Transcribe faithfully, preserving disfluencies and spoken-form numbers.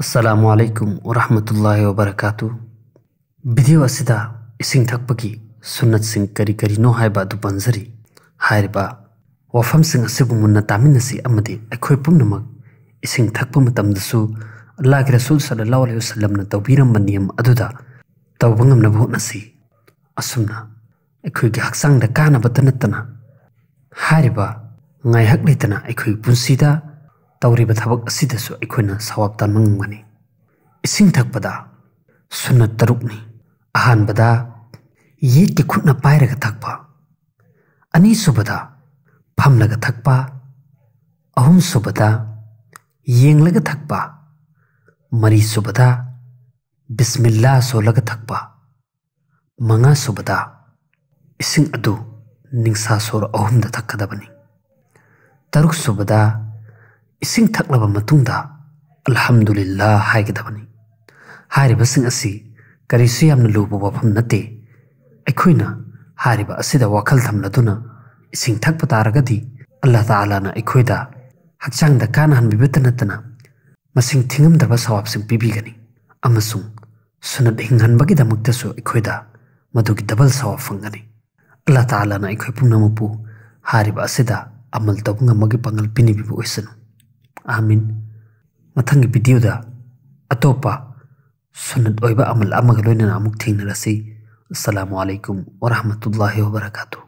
ꯑꯁꯂꯥꯃꯨ ꯑꯂꯩꯀꯨꯝ ꯋꯔꯍꯃꯇꯨꯜꯂꯥꯍꯤ ꯋꯕꯔꯀꯥꯇꯨ꯫ Video ꯑꯁꯤꯗ ꯏꯁꯤꯡ ꯊꯛꯄꯒꯤ ꯁꯨꯟꯅꯠꯁꯤꯡ ꯀꯔꯤ ꯀꯔꯤꯅꯣ ꯍꯥꯏꯕ ꯑꯗꯨ ꯄꯟꯖꯔꯤ꯫ ꯍꯥꯏꯔꯤꯕ ꯋꯥꯐꯝꯁꯤꯡ ꯑꯁꯤꯕꯨ ꯃꯨꯟꯅ ꯇꯥꯃꯤꯟꯅꯁꯤ ꯑꯃꯗꯤ ꯑꯩꯈꯣꯏ ꯄꯨꯝꯅꯃꯛ ꯏꯁꯤꯡ ꯊꯛꯄ ꯃꯇꯝꯗꯁꯨ ꯑꯜꯂꯥꯍꯒꯤ ꯔꯁꯨꯜ ꯁꯜꯂꯜꯂꯥꯍꯨ ꯑꯂꯩꯍꯤ ꯋꯁꯜꯂꯝꯅ ꯇꯧꯕꯤꯔꯝꯕ ꯅꯤꯌꯝ ꯑꯗꯨꯗ ꯇꯧꯕ ꯉꯝꯅꯕ ꯍꯣꯠꯅꯁꯤ꯫ ꯑꯁꯨꯝꯅ ꯑꯩꯈꯣꯏꯒꯤ ꯍꯛꯆꯥꯡꯗ ꯀꯥꯟꯅꯕꯇ ꯅꯠꯇꯅ ꯍꯥꯏꯔꯤꯕ ꯉꯥꯏꯍꯥꯛ ꯂꯩꯇꯅ ꯑꯩꯈꯣꯏꯒꯤ ꯄꯨꯟꯁꯤꯗ ꯇꯧꯔꯤꯕ ꯊꯕꯛ ꯑꯁꯤꯗꯁꯨ ꯑꯩꯈꯣꯏꯅ ꯁꯋꯥꯕ ꯇꯥꯟꯕ ꯉꯝꯒꯅꯤ꯫ ꯏꯁꯤꯡ ꯊꯛꯄꯗ ꯁꯨꯟꯅꯠ ꯇꯔꯨꯛꯅꯤ꯫ ꯑꯍꯥꯟꯕꯗ ꯌꯦꯠꯀꯤ ꯈꯨꯠꯅ ꯄꯥꯏꯔꯒ ꯊꯛꯄ, ꯑꯅꯤꯁꯨꯕꯗ ꯐꯝꯂꯒ ꯊꯛꯄ, ꯑꯍꯨꯝꯁꯨꯕꯗ ꯌꯦꯡꯂꯒ ꯊꯛꯄ, ꯃꯔꯤꯁꯨꯕꯗ ꯕꯤꯁꯃꯤꯜꯂꯥ ꯁꯣꯜꯂꯒ ꯊꯛꯄ, ꯃꯉꯥꯁꯨꯕꯗ ꯏꯁꯤꯡ ꯑꯗꯨ ꯅꯤꯡꯁꯥ ꯁꯣꯔ ꯑꯍꯨꯝꯗ ꯊꯛꯀꯗꯕꯅꯤ꯫ ꯇꯔꯨꯛꯁꯨꯕꯗ ꯏꯁꯤꯡ ꯊꯛꯂꯕ ꯃꯇꯨꯡꯗ ꯑꯜꯍꯝꯗꯨꯂꯤꯜꯂꯥ ꯍꯥꯏꯒꯗꯕꯅꯤ꯫ ꯍꯥꯏꯔꯤꯕꯁꯤꯡ ꯑꯁꯤ ꯀꯔꯤꯁꯨ ꯌꯥꯝꯅ ꯂꯨꯕ ꯋꯥꯐꯝ ꯅꯠꯇꯦ꯫ ꯑꯩꯈꯣꯏꯅ ꯍꯥꯏꯔꯤꯕ ꯑꯁꯤꯗ ꯋꯥꯈꯜ ꯊꯝꯂꯗꯨꯅ ꯏꯁꯤꯡ ꯊꯛꯄ ꯇꯥꯔꯒꯗꯤ ꯑꯜꯂꯥ ꯇꯥꯂꯥꯅ ꯑꯩꯈꯣꯏꯗ ꯍꯛꯆꯥꯡꯗ ꯀꯥꯟꯅꯍꯟꯕꯤꯕꯇ ꯅꯠꯇꯅ ꯃꯁꯤꯡ ꯊꯤꯉꯝꯗ꯭ꯔꯕ ꯁꯋꯥꯕꯁꯤꯡ ꯄꯤꯕꯤꯒꯅꯤ ꯑꯃꯁꯨꯡ ꯁꯨꯟꯅꯠ ꯍꯤꯡꯍꯟꯕꯒꯤꯗꯃꯛꯇꯁꯨ ꯑꯩꯈꯣꯏꯗ ꯃꯗꯨꯒꯤ ꯗꯕꯜ ꯁꯋꯥꯕ ꯐꯪꯒꯅꯤ꯫ ꯑꯜꯂꯥ ꯇꯥꯂꯥꯅ ꯑꯩꯈꯣꯏ ꯄꯨꯝꯅꯃꯛꯄꯨ ꯍꯥꯏꯔꯤꯕ ꯑꯁꯤꯗ ꯑꯃꯜ ꯇꯧꯕ ꯉꯝꯕꯒꯤ ꯄꯥꯡꯒꯜ ꯄꯤꯅꯕꯤꯕ ꯑꯣꯏꯁꯅꯨ꯫ ꯑꯥꯃꯤꯟ꯫ ꯃꯊꯪꯒꯤ ꯚꯤꯗꯤꯑꯣꯗ ꯑꯇꯣꯞꯄ ꯁꯨꯟꯅꯠ ꯑꯣꯏꯕ ꯑꯃꯜ ꯑꯃꯒ ꯂꯣꯏꯅꯅ ꯑꯃꯨꯛ ꯊꯦꯡꯅꯔꯁꯤ꯫ ꯑꯁꯁꯂꯥꯃꯨ ꯑꯂꯩꯀꯨꯝ ꯋꯔꯍꯃꯇꯨꯜꯂꯥꯍꯤ ꯋꯕꯔꯀꯥꯇꯨ꯫